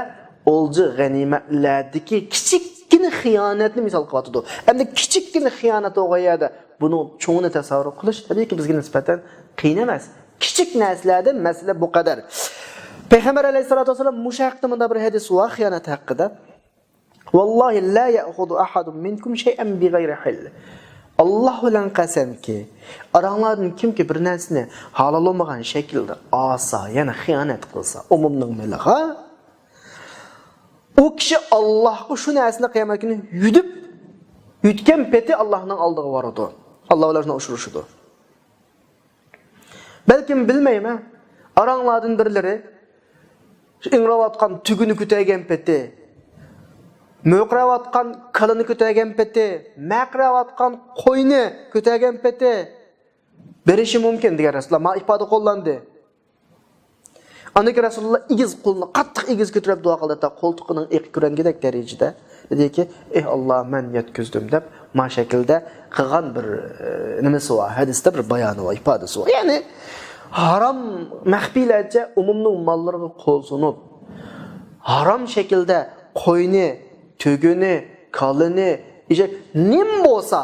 ئولجا غەنىيمەتلەردىكى كىچىككىنە خىيانەتنى مىسال قىلىۋاتىدۇ. ئەمدى كىچىككىنە خىيانەت بولغان يەردە بۇنىڭ چوڭىنى تەسەۋۋۇر قىلىش تەبىئىيكى بىزگە نىسبەتەن قىيىن ئەمەس. كىچىك نەرسىلەردىن مەسىلە بۇ قەدەر. پەيغەمبەر ئەلەيھىسسالاتۇ ۋەسسالام مۇشۇ ھەقتە مۇنداق بىر ھەدىس بار، خىيانەت ھەققىدە. ۋاللاھى لا يەخۇزۇ ئەھەدۇم مىنكۇم شەيئەن بىغەيرى ھىل. ئاللاھ بىلەن قەسەمكى، ئاراڭلاردىن كىمكى بىر نەرسىنى ھالال بولمىغان شەكىلدە ئالسا، يەنى خىيانەت قىلسا ئومۇمنىڭ مېلىغا، ئۇ كىشى ئاللاھقا شۇ نەرسىنى قىيامەت كۈنى يۈدۈپ، يۈتكەن پېتى ئاللاھنىڭ ئالدىغا بارىدۇ. ئاللاھ بىلەن شۇنى ئۇچرىشىدۇ. بەلكىم بىلمەيمەن، ئاراڭلاردىن بىرلىرى شۇ ئىڭراۋاتقان تۈگىنى كۆتەرگەن پېتى، مۆقىرەۋاتقان كالىنى كۆتەرگەن پېتى، مەقىرەۋاتقان قوينى كۆتەرگەن پېتى بېرىشى مۇمكىن دېگەن رەسۇلۇللاھ ما ئىپادە قوللاندى. ئاندىن كېيىن رەسۇلۇللاھ ئېگىز قولىنى قاتتىق ئېگىز كۆتۈرۈپ دۇئا قىلدى، ھەتتا قولتۇقىنىڭ ئېقى كۆرۈنگۈدەك دەرىجىدە. دېدىكى، ئېھ ئاللاھ، مەن يەتكۈزدۈم دەپ، ما شەكىلدە قىلغان بىر، ئە، نېمىسى بار، ھەدىستە بىر بايانى بار، ئىپادىسى بار. يەنى ھارام مەخپىيلەرچە ئومۇمنىڭ ماللىرىغا قول سۇنۇپ، ھارام شەكىلدە قوينى، تۆگىنى، كالىنى، ئېشەك، نېمە بولسا،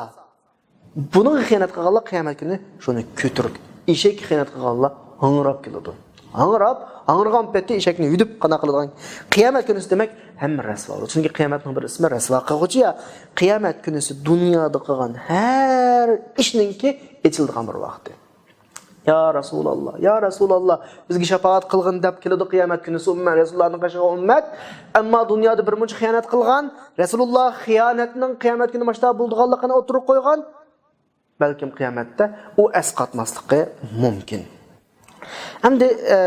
بۇنىڭغا خىيانەت قىلغانلار قىيامەت كۈنى شۇنى كۆتۈرۈپ، ئېشەككە خىيانەت قىلغانلار ھاڭراپ كېلىدۇ. ھاڭراپ، ھاڭرىغان پېتى ئېشەكنى يۈدۈپ قانداق قىلىدىغان. قىيامەت كۈنىسى دېمەك ھەممە رەسۋا بولىدۇ. چۈنكى قىيامەتنىڭ بىر ئىسمى رەسۋا قىلغۇچى يا. قىيامەت كۈنىسى دۇنيادا قىلغان ھەر ئىشنىڭكى ئېچىلىدىغان بىر ۋاقتى. يا رەسۇلاللا، يا رەسۇلاللا، بىزگە شاپائەت قىلغىن دەپ كېلىدۇ قىيامەت كۈنىسى ئۈممەت، رەسۇلۇللانىڭ قېشىغا ئۈممەت. ئەمما دۇنيادا بىر مۇنچە خىيانەت قىلغان، رەسۇلۇللا خىيانەتنىڭ قىيامەت كۈنى ماشتا بولىدىغانلىقىنى ئوتتۇرىغا قويغان. بەلكىم قىيامەتتە ئۇ ئەسقاتماسلىقى مۇمكىن. ئەمدى، ئە،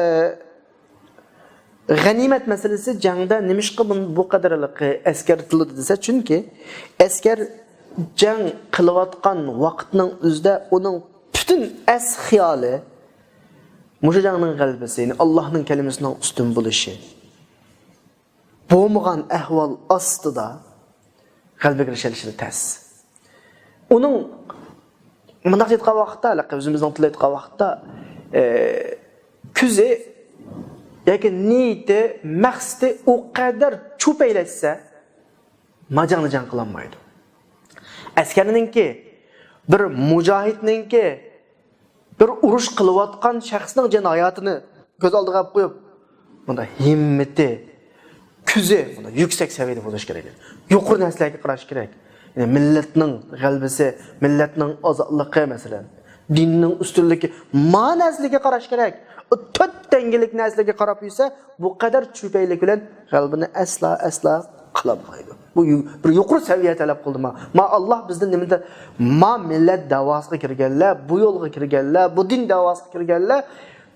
غەنىيمەت مەسىلىسى جەڭدە نېمىشقا بۇ، بۇ قەدەرلىك ئەسكەرتىلىدۇ دېسە، چۈنكى ئەسكەر جەڭ قىلىۋاتقان ۋاقىتنىڭ ئۆزىدە ئۇنىڭ پۈتۈن ئەس خىيالى مۇشۇ جەڭنىڭ غەلىبىسى، يەنى ئاللاھنىڭ كەلىمىسىنىڭ ئۈستۈن بولۇشى. بولمىغان ئەھۋال ئاستىدا غەلىبىگە ئېرىشەلىشى تەس. ئۇنىڭ مۇنداق ئېيتقان ۋاقىتتا، ھېلىقى ئۆزىمىزنىڭ تىلىدا ئېيتقان ۋاقىتتا، ئە، كۆزى ياكى نىيىتى، مەقسىتى ئۇ قەدەر چۈپەيلەشسە، ماجاڭنى جەڭ قىلالمايدۇ. ئەسكەرنىڭكى، بىر مۇجاھىدنىڭكى، بىر ئۇرۇش قىلىۋاتقان شەخسنىڭ جېنى ھاياتىنى كۆز ئالدىغا ئېلىپ قويۇپ، بۇندا ھىممىتى، كۆزى بۇندا يۈكسەك سەۋىيەدە بولۇشى كېرەك. يۇقىرى نەرسىلەرگە قاراش كېرەك. يەنى مىللەتنىڭ غەلىبىسى، مىللەتنىڭ ئازادلىقى، مەسىلەن، دىننىڭ ئۈستۈنلۈكى، ما نەرسىلەرگە قاراش كېرەك. ئۇ تۆت دەڭگىلىك نەرسىلەرگە قاراپ يۈرسە، بۇ قەدەر چۈپەيلىك بىلەن غەلىبىنى ئەسلا، ئەسلا قىلالمايدۇ. بۇ يۇ-، بىر يۇقىرى سەۋىيە تەلەپ قىلدى ما. ما ئاللاھ بىزدىن نېمىدە، ما مىللەت دەۋاسىغا كىرگەنلەر، بۇ يولغا كىرگەنلەر، بۇ دىن دەۋاسىغا كىرگەنلەر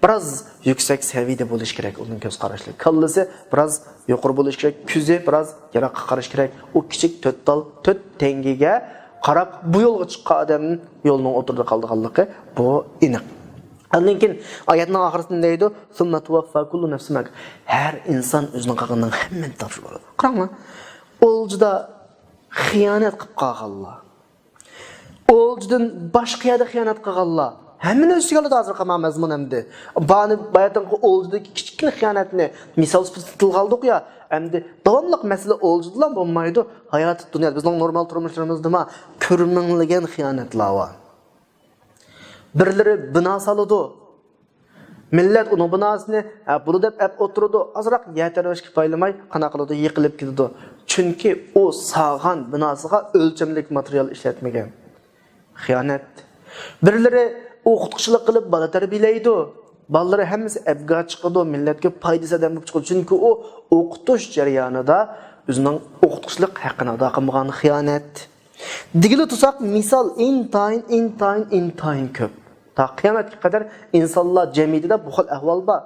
بىراز يۈكسەك سەۋىيەدە بولۇشى كېرەك. ئۇنىڭ كۆز قاراشلىرى، كاللىسى بىراز يۇقىرى بولۇشى كېرەك، كۆزى بىراز يىراققا قاراشى كېرەك. ئۇ كىچىك تۆت تال، تۆت تەڭگىگە قاراپ بۇ يولغا چىققان ئادەم يولنىڭ ئوتتۇرىدا قالىدىغانلىقى بۇ ئېنىق. ئاندىن كېيىن ئايەتنىڭ ئاخىرىسىدا نېمە دەيدۇ؟ ثم توفى كل نفس ما، ھەر ئىنسان ئۆزىنىڭ قىلغىنىنىڭ ھەممىنى تاپشۇرۇپ بولىدۇ. قاراڭلار، ئولجىدا خىيانەت قىلىپ قالغانلار، ئولجىدىن باشقا يەردە خىيانەت قىلغانلار، ھەممىنى ئۆز ئىچىگە ئالىدۇ ھازىرقى مانا مەزمۇن ئەمدى. بارنى باياتىنقى ئولجىدىكى كىچىككىنە خىيانەتنى مىسال سۈپىتىدە تىلغا ئالدۇق يا، ئەمدى داۋاملىق مەسىلە ئولجىدىلا بولمايدۇ. ھايات دۇنيادا بىزنىڭ نورمال تۇرمۇشلىرىمىزدىمۇ كۆرمەڭلىگەن خىيانەتلەر بار. بىرلىرى بىنا سالىدۇ. مىللەت ئۇنىڭ بىناسىنى، ھە، بولدى دەپ ئەپ ئولتۇرىدۇ. ئازراق يەر تەۋرەشكە پايلىماي قانداق قىلىدۇ؟ يىقىلىپ كېتىدۇ. چۈنكى ئۇ سالغان بىناسىغا ئۆلچەملىك ماتېرىيال ئىشلەتمىگەن. خىيانەت. بىرلىرى ئوقۇتقۇچىلىق قىلىپ بالا تەربىيەلەيدۇ. بالىلىرى ھەممىسى ئەپگە چىقىدۇ، مىللەتكە پايدىسىز ئادەم بولۇپ چىقىدۇ. چۈنكى ئۇ ئوقۇتۇش جەريانىدا ئۆزىنىڭ ئوقۇتقۇچىلىق ھەققىنى ئادا قىلمىغان. خىيانەت. دېگىلى تۇرساق، مىسال ئىنتايىن، ئىنتايىن، ئىنتايىن كۆپ. تا قىيامەتكە قەدەر ئىنسانلار جەمئىيىتىدە بۇ خىل ئەھۋال بار.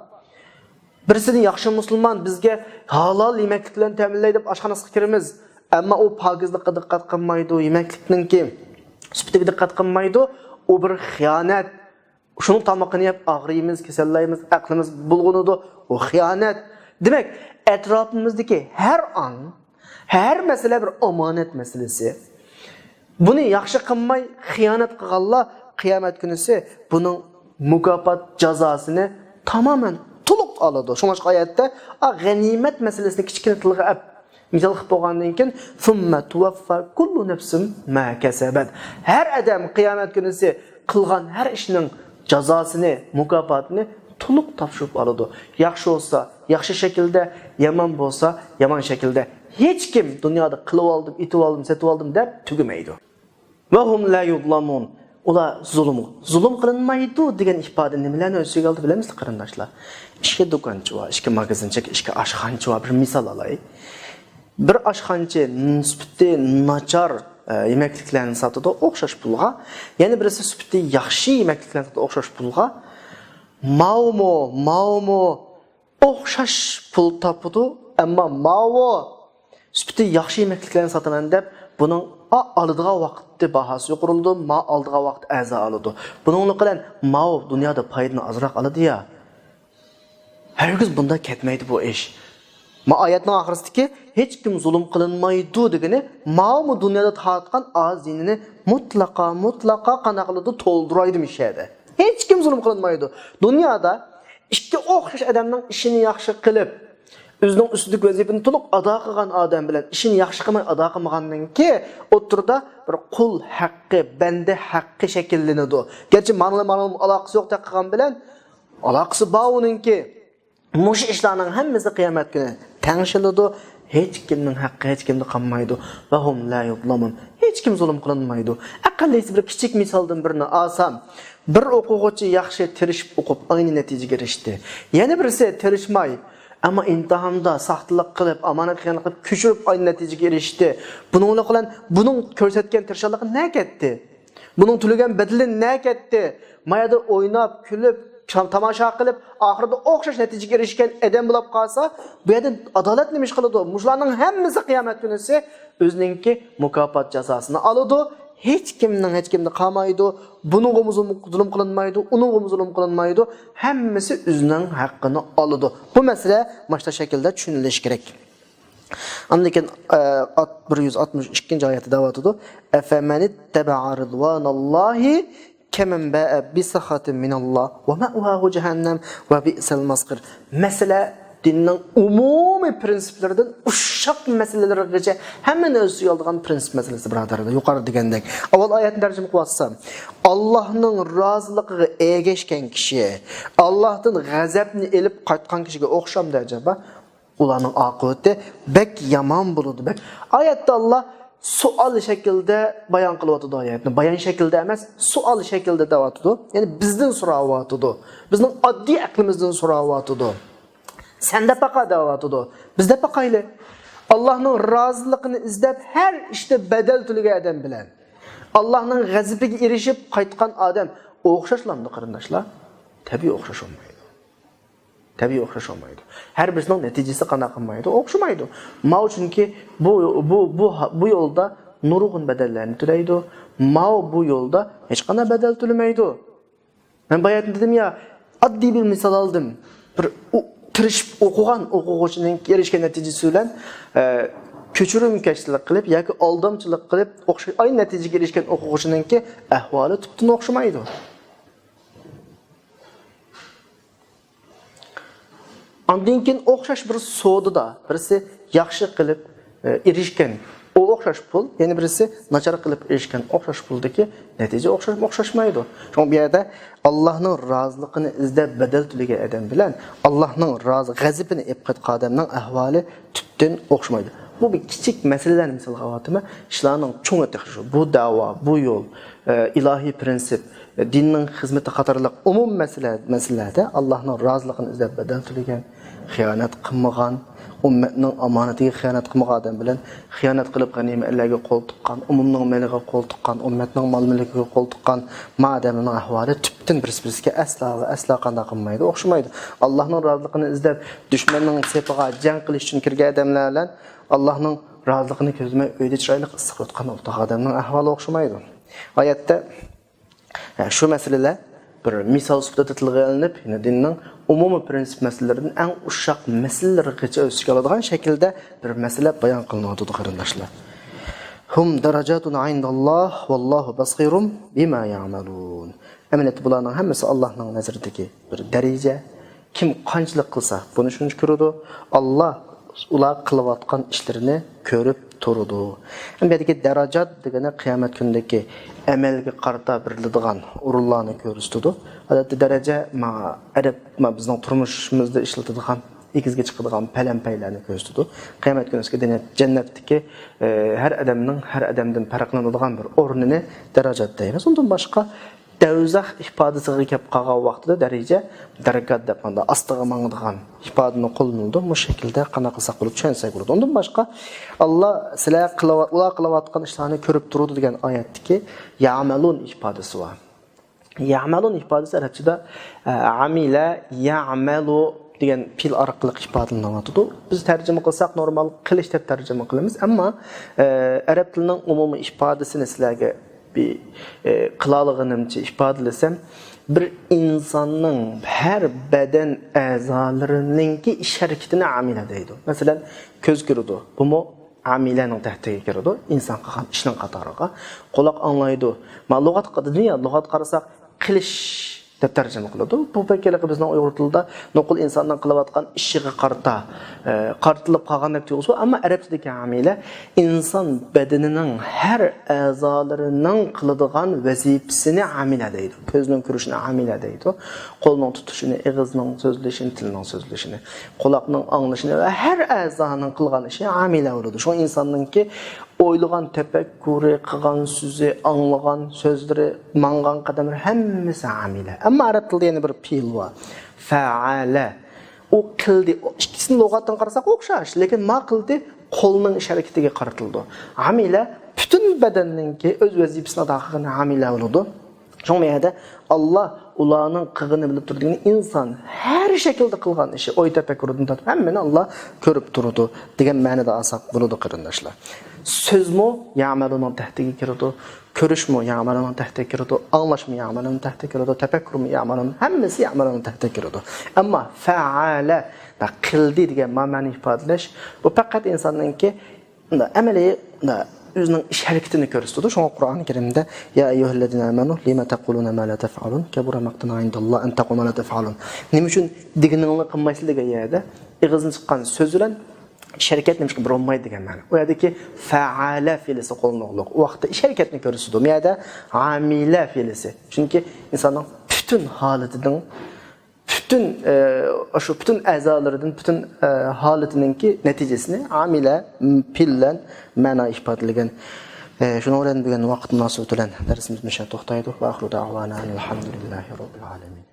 بىرسىنى ياخشى مۇسۇلمان بىزگە ھالال يېمەكلىك بىلەن تەمىنلەي دەپ ئاشخانىسىغا كىرىمىز. ئەمما ئۇ پاكىزلىققا دىققەت قىلمايدۇ، يېمەكلىكنىڭكى سۈپىتىگە دىققەت قىلمايدۇ. ئۇ بىر خىيانەت. شۇنىڭ تامىقىنى يەپ ئاغرىيمىز، كېسەللەيمىز، ئەقلىمىز بۇلغىنىدۇ. ئۇ خىيانەت. دېمەك، ئەتراپىمىزدىكى ھەر ئان، ھەر مەسىلە بىر ئامانەت مەسىلىسى. بۇنى ياخشى قىلماي خىيانەت قىلغانلار قىيامەت كۈنىسى بۇنىڭ مۇكاپات جازاسىنى تامامەن تولۇق ئالىدۇ. شۇڭلاشقا ئايەتتە، ئا، غەنىيمەت مەسىلىسىنى كىچىككىنە تىلغا ئەپ، مىسال قىلىپ بولغاندىن كېيىن، ثم توفى كل نفس ما كسبت. ھەر ئادەم قىيامەت كۈنىسى قىلغان ھەر ئىشنىڭ جازاسىنى، مۇكاپاتىنى تولۇق تاپشۇرۇپ ئالىدۇ. ياخشى بولسا ياخشى شەكىلدە، يامان بولسا يامان شەكىلدە. ھېچكىم دۇنيادا قىلىۋالدىم، ئېتىۋالدىم، سېتىۋالدىم دەپ تۈگىمەيدۇ. وهم لا يظلمون. ئۇلار زۇلۇم، زۇلۇم قىلىنمايدۇ دېگەن ئىپادە نېمىلەرنى ئۆز ئىچىگە ئالدى بىلەمسىلەر قېرىنداشلار؟ ئىككى دۇكانچى بار، ئىككى ماگازىنچىك، ئىككى ئاشخانىچە بار. بىر مىسال ئالاي. بىر ئاشخانىچە سۈپىتى ناچار، ئە، يېمەكلىكلەرنى ساتىدۇ ئوخشاش پۇلغا. يەنە بىرسى سۈپىتى ياخشى يېمەكلىكلەرنى ساتىدۇ ئوخشاش پۇلغا. ماۋۇمۇ، ماۋۇمۇ ئوخشاش پۇل تاپىدۇ، ئەمما ماۋۇ سۈپىتى ياخشى يېمەكلىكلەرنى ساتىمەن دەپ، بۇنىڭ ئا-، ئالىدىغان ۋاقتى باھاسى يۇقىرىلىدۇ، ما ئالىدىغان ۋاقىت ئەرزان ئالىدۇ. بۇنىڭلىق بىلەن ماۋۇ دۇنيادا پايدىنى ئازراق ئالىدۇ يا. ھەرگىز بۇنداق كەتمەيدۇ بۇ ئىش. ما ئايەتنىڭ ئاخىرىسىدىكى ھېچكىم زۇلۇم قىلىنمايدۇ دېگىنى، ماۋۇمۇ دۇنيادا تارتقان ئاز زىيىنىنى مۇتلەقا، مۇتلەقا قانداق قىلىدۇ؟ تولدۇرايدۇ مۇشۇ يەردە. ھېچكىم زۇلۇم قىلىنمايدۇ. دۇنيادا ئىككى ئوخشاش ئادەمنىڭ ئىشىنى ياخشى قىلىپ، ئۆزىنىڭ ئۈستىدىكى ۋەزىپىنى تولۇق ئادا قىلغان ئادەم بىلەن ئىشىنى ياخشى قىلماي ئادا قىلمىغاندىن كېيىن، ئوتتۇرىدا بىر قۇل ھەققى، بەندە ھەققى شەكىللىنىدۇ. گەرچە مانا، مانا ئالاقىسى يوق دەپ قىلغان بىلەن، ئالاقىسى بار ئۇنىڭكى. مۇشۇ ئىشلارنىڭ ھەممىسى قىيامەت كۈنى تەڭشىلىدۇ. ھېچكىمنىڭ ھەققى ھېچكىمدە قالمايدۇ. وهم لا يظلمون. ھېچكىم زۇلۇم قىلىنمايدۇ. ئەقەللىيسى بىر كىچىك مىسالدىن بىرنى ئالسام، بىر ئوقۇغۇچى ياخشى تىرىشىپ ئوقۇپ، ئاينى نەتىجىگە ئېرىشتى. يەنە بىرسى تىرىشماي، ئەمما ئىمتىھاندا ساختىلىق قىلىپ، ئامانەت خىيانەت قىلىپ، كۆچۈرۈپ ئاينى نەتىجىگە ئېرىشتى. بۇنىڭلىق بىلەن بۇنىڭ كۆرسەتكەن تىرىشچانلىقى نەگە كەتتى؟ بۇنىڭ تۆلىگەن بەدىلى نەگە كەتتى؟ ما يەردە ئويناپ، كۈلۈپ، تام-، تاماشا قىلىپ، ئاخىرىدا ئوخشاش نەتىجىگە ئېرىشكەن ئادەم بولاپ قالسا، بۇ يەردە ئادالەت نېمە ئىش قىلىدۇ؟ مۇشۇلارنىڭ ھەممىسى قىيامەت كۈنىسى ئۆزىنىڭكى مۇكاپات جازاسىنى ئالىدۇ. ھېچكىمنىڭ ھېچكىمدە قالمايدۇ. بۇنىڭغىمۇ زۇلۇم، زۇلۇم قىلىنمايدۇ، ئۇنىڭغىمۇ زۇلۇم قىلىنمايدۇ. ھەممىسى ئۆزىنىڭ ھەققىنى ئالىدۇ. بۇ مەسىلە مۇشۇنداق شەكىلدە چۈشىنىلىشى كېرەك. ئاندىن كېيىن، ئە، ئات-، بىر يۈز ئاتمىش ئىككىنچى ئايەتتە دەۋاتىدۇ. أفمن اتبع رضوان الله كمن باء بسخط من الله ومأواه جهنم وبئس المصير. مەسىلە دىننىڭ ئومۇمىي پىرىنسىپلىرىدىن ئۇششاق مەسىلىلىرىگىچە ھەممىنى ئۆز ئىچىگە ئالىدىغان پىرىنسىپ مەسىلىسى، بۇرادەرلەر. يۇقىرىدا دېگەندەك، ئاۋۋال ئايەتنى تەرجىمە قىلىۋاتسام، ئاللاھنىڭ رازىلىقىغا ئەگەشكەن كىشى، ئاللاھتىن غەزەپنى ئېلىپ قايتقان كىشىگە ئوخشامدۇ ئەجەبا؟ ئۇلارنىڭ ئاقىۋىتى بەك يامان بولىدۇ، بەك. ئايەتتە ئاللا سوئال شەكلىدە بايان قىلىۋاتىدۇ ئايەتنى. بايان شەكلىدە ئەمەس، سوئال شەكلىدە دەۋاتىدۇ. يەنى بىزدىن سوراۋاتىدۇ. بىزنىڭ ئاددىي ئەقلىمىزدىن سوراۋاتىدۇ. سەن دەپ باقا دەۋاتىدۇ. بىز دەپ باقايلى. ئاللاھنىڭ رازىلىقىنى ئىزدەپ، ھەر ئىشتا بەدەل تۆلىگەن ئادەم بىلەن ئاللاھنىڭ غەزىپىگە ئېرىشىپ قايتقان ئادەم ئوخشاشلامدۇ، قېرىنداشلار؟ تەبىئىي ئوخشاش بولمايدۇ. تەبىئىي ئوخشاش بولمايدۇ. ھەر بىرسىنىڭ نەتىجىسى قانداق قىلمايدۇ؟ ئوخشىمايدۇ. ماۋۇ چۈنكى بۇ، بۇ، بۇ، بۇ يولدا نۇرغۇن بەدەللەرنى تۆلەيدۇ. ماۋۇ بۇ يولدا ھېچقانداق بەدەل تۆلىمەيدۇ. مەن باياتىن دېدىم يا، ئاددىي بىر مىسال ئالدىم. بىر ئو-، تىرىشىپ ئوقۇغان ئوقۇغۇچىنىڭ ئېرىشكەن نەتىجىسى بىلەن، ئە، كۆچۈرۈمكەشلىك قىلىپ ياكى ئالدامچىلىق قىلىپ ئوخشاش، ئاينى نەتىجىگە ئېرىشكەن ئوقۇغۇچىنىڭكى ئەھۋالى تۈپتىن ئوخشىمايدۇ. ئاندىن كېيىن ئوخشاش بىر سودىدا بىرسى ياخشى قىلىپ، ئە، ئېرىشكەن، ئۇ ئوخشاش پۇل، يەنە بىرسى ناچار قىلىپ ئېرىشكەن ئوخشاش پۇلدىكى نەتىجە ئوخشاش، ئوخشاشمايدۇ. شۇڭا بۇ يەردە ئاللاھنىڭ رازىلىقىنى ئىزدەپ بەدەل تۆلىگەن ئادەم بىلەن ئاللاھنىڭ رازى، غەزىپىنى ئېلىپ قايتقان ئادەمنىڭ ئەھۋالى تۈپتىن ئوخشىمايدۇ. بۇ بىر كىچىك مەسىلىلەرنى مىسالغا ئاۋاتىمەن. ئىشلارنىڭ چوڭى تېخى شۇ. بۇ دەۋا، بۇ يول، ئە، ئىلاھىي پرىنسىپ، دىننىڭ خىزمىتى قاتارلىق ئومۇم مەسىلە، مەسىلىلەردە ئاللاھنىڭ رازىلىقىنى ئىزدەپ بەدەل تۆلىگەن، خىيانەت قىلمىغان، ئۈممەتنىڭ ئامانىتىگە خىيانەت قىلمىغان ئادەم بىلەن خىيانەت قىلىپ غەنىيمەتلەرگە قول تىققان، ئومۇمنىڭ مېلىغا قول تىققان، ئۈممەتنىڭ مال-مۈلكىگە قول تىققان ما ئادەمنىڭ ئەھۋالى تۈپتىن بىرسى-بىرسىگە ئەسلا ۋە ئەسلا قانداق قىلمايدۇ، ئوخشىمايدۇ. ئاللاھنىڭ رازىلىقىنى ئىزدەپ دۈشمەننىڭ سېپىغا جەڭ قىلىش ئۈچۈن كىرگەن ئادەملەر بىلەن ئاللاھنىڭ رازىلىقىنى كۆزلىمەي ئۆيدە چىرايلىق ئىسسىق يوتقاندا ئولتۇرغان ئادەمنىڭ ئەھۋالى ئوخشىمايدۇ. ئايەتتە، ھە، شۇ مەسىلىلەر بىر مىسال سۈپىتىدە تىلغا ئېلىنىپ، يەنى دىننىڭ ئومۇمىي پرىنسىپ مەسىلىلىرىدىن ئەڭ ئۇششاق مەسىلىلەرگىچە ئۆز ئىچىگە ئالىدىغان شەكىلدە بىر مەسىلە بايان قىلىنىۋاتىدۇ، قېرىنداشلار. ھۇم دەرەجاتۇن ئىندەللاھ ۋاللاھۇ بەسىرۇم بىما يەئمەلۇن. ئەمەلىيەتتە بۇلارنىڭ ھەممىسى ئاللاھنىڭ نەزىرىدىكى بىر دەرىجە. كىم قانچىلىك قىلسا، بۇنى شۇنچە كۆرىدۇ. ئاللا ئۇلار قىلىۋاتقان ئىشلىرىنى كۆرۈپ تۇرىدۇ. ئەمدى بۇ يەردىكى دەرەجات دېگىنى قىيامەت كۈنىدىكى ئەمەلگە قارىتا بېرىلىدىغان ئورۇنلارنى كۆرسىتىدۇ. ئادەتتە دەرەجە، ما، ئەرەب، ما، بىزنىڭ تۇرمۇشىمىزدا ئىشلىتىدىغان، ئېگىزگە چىقىدىغان پەلەمپەيلەرنى كۆرسىتىدۇ. قىيامەت كۈنى جەننەتتىكى، ئە، ھەر ئادەمنىڭ، ھەر ئادەمدىن پەرقلىنىدىغان بىر ئورنىنى دەرەجات دەيمىز. ئۇندىن باشقا، دەۋزەخ ئىپادىسىگە كەپ قالغان ۋاقتىدا دەرىجە، دەرىكات دەپ مانا ئاستىغا ماڭىدىغان ئىپادىنى قوللىنىدۇ. مۇشۇ شەكىلدە قانداق قىلساق بولىدۇ، چۈشەنسەك بولىدۇ. ئۇندىن باشقا، ئاللا سىلەر قىلىۋات-، ئۇلار قىلىۋاتقان ئىشلارنى كۆرۈپ تۇرىدۇ دېگەن ئايەتتىكى يەئمەلۇن ئىپادىسى بار. يەئمەلۇن ئىپادىسى ئەرەبچىدە، ئە، ئەمىلە يەئمەلۇ دېگەن پېئىل ئارقىلىق ئىپادىلىنىۋاتىدۇ. بىز تەرجىمە قىلساق نورمال قىلىش دەپ تەرجىمە قىلىمىز. ئەمما، ئە، ئەرەب تىلىنىڭ ئومۇمىي ئىپادىسىنى سىلەرگە بىر، ئى، قىلالىغىنىمچە ئىپادىلىسەم، بىر ئىنساننىڭ ھەر بەدەن ئەزالىرىنىڭكى ئىش ھەرىكىتىنى ئامىلە دەيدۇ. مەسىلەن، كۆز كۆرىدۇ، بۇمۇ ئامىلەنىڭ تەھتىگە كىرىدۇ، ئىنسان قىلغان ئىشنىڭ قاتارىغا. قۇلاق ئاڭلايدۇ. ما لۇغەتقا دېدىم يا، لۇغەتقا قارىساق، قىلىش دەپ تەرجىمە قىلىدۇ. بۇ بەك ھېلىقى بىزنىڭ ئۇيغۇر تىلىدا نوقۇل ئىنساننىڭ قىلىۋاتقان ئىشىغا قارىتا، ئە، قارىتىلىپ قالغاندەك تۇيغۇسى بار. ئەمما ئەرەب تىلىدىكى ئامىلە ئىنسان بەدىنىنىڭ ھەر ئەزالىرىنىڭ قىلىدىغان ۋەزىپىسىنى ئامىلە دەيدۇ. كۆزنىڭ كۆرۈشىنى ئامىلە دەيدۇ. قولنىڭ تۇتۇشىنى، ئېغىزنىڭ سۆزلىشىنى، تىلنىڭ سۆزلىشىنى، قۇلاقنىڭ ئاڭلىشىنى ۋە ھەر ئەزانىڭ قىلغان ئىشى ئامىلە بولىدۇ. شۇڭا ئىنساننىڭكى ئويلىغان تەپەككۇرى، قىلغان سۆزى، ئاڭلىغان سۆزلىرى، ماڭغان قەدەملىرى ھەممىسى ئامىلە. ئەمما ئەرەب تىلىدا يەنە بىر پېئىل بار. فەئەلە. ئۇ قىلدى. ئۇ ئىككىسىنى لۇغەتتىن قارىساق ئوخشاش، لېكىن ما قىلدى قولنىڭ ئىش ھەرىكىتىگە قارىتىلىدۇ. ئامىلە پۈتۈن بەدەننىڭكى ئۆز ۋەزىپىسىنى ئادا قىلغىنى ئامىلە بولىدۇ. شۇڭا بۇ يەردە ئاللا ئۇلارنىڭ قىلغىنى بىلىپ تۇرىدۇ دېگىنى ئىنسان ھەر شەكىلدە قىلغان ئىشى، ئوي تەپەككۇرىدىن تارتىپ ھەممىنى ئاللا كۆرۈپ تۇرىدۇ دېگەن مەنىدە ئالساق بولىدۇ، قېرىنداشلار. سۆزمۇ يەئمەلۇنىڭ تەھتىگە كىرىدۇ، كۆرۈشمۇ يەئمەلۇنىڭ تەھتىگە كىرىدۇ، ئاڭلاشمۇ يەئمەلۇنىڭ تەھتىگە كىرىدۇ، تەپەككۇرمۇ يەئمەلۇن، ھەممىسى يەئمەلۇنىڭ تەھتىگە كىرىدۇ. ئەمما فەئەلە، قىلدى دېگەن ما مەنىنى ئىپادىلەش، بۇ پەقەت ئىنساننىڭكى ئەمەلىي ئۆزىنىڭ ئىش ھەرىكىتىنى كۆرسىتىدۇ. شۇڭا قۇرئان كەرىمدە يا أيها الذين آمنوا لم تقولون ما لا تفعلون كبر مقتا عند الله أن تقولوا ما لا تفعلون. نېمە ئۈچۈن دېگىنىڭلارنى قىلمايسىلەر دېگەن يەردە ئېغىزدىن چىققان سۆز بىلەن ئىش ھەرىكەت نېمىشقا بىر بولمايدۇ دېگەن مەنە. ئۇ يەردىكى فەئەلە فېئىلىسى قوللىنىلغۇلۇق. ئۇ ۋاقىتتا ئىش ھەرىكەتنى كۆرسىتىدۇ. بۇ يەردە ئامىلە فېئىلىسى. چۈنكى ئىنساننىڭ پۈتۈن ھالىتىنىڭ پۈتۈن، ئە، شۇ پۈتۈن ئەزالىرىدىن، پۈتۈن، ئە، ھالىتىنىڭكى نەتىجىسىنى ئامىلە، م، پېئىل بىلەن مەنا ئىپادىلىگەن. ئە، شۇنىڭ بىلەن بۈگۈن ۋاقىت مۇناسىۋىتى بىلەن دەرسىمىز مۇشۇ يەردە توختايدۇ. وآخر دعوانا أن الحمد لله رب العالمين.